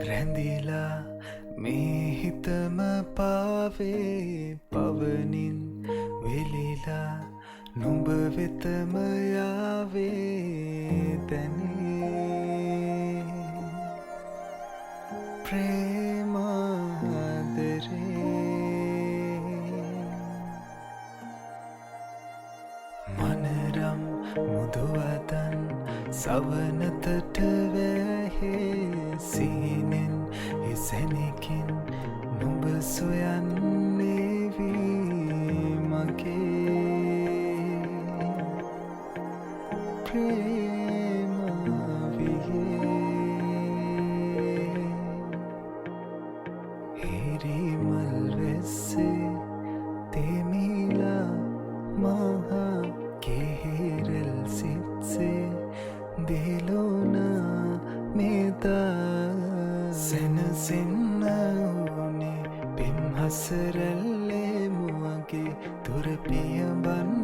රැඳිලා මේ හිතම පාවේ පවනින් වෙලිලා නුඹ වෙතම යාවේ තැනේ ප්‍රේමාදරේ. මනරම් මුදුවතන් සවනතට වැහේ සිහිනෙන් හිසෙනකින් නුඹ සොයන්නේ වී මගේ ප්‍රේමාවියේ. හිරිමල් වැස්සේ තෙමිලා මහා කෙහෙරල් සිත්සේ දිලුණා මෙදා. සැනසෙන්න ඕනේ පෙම් හසරැල්ලේ මුවගේ තුර පියඹන්නේ.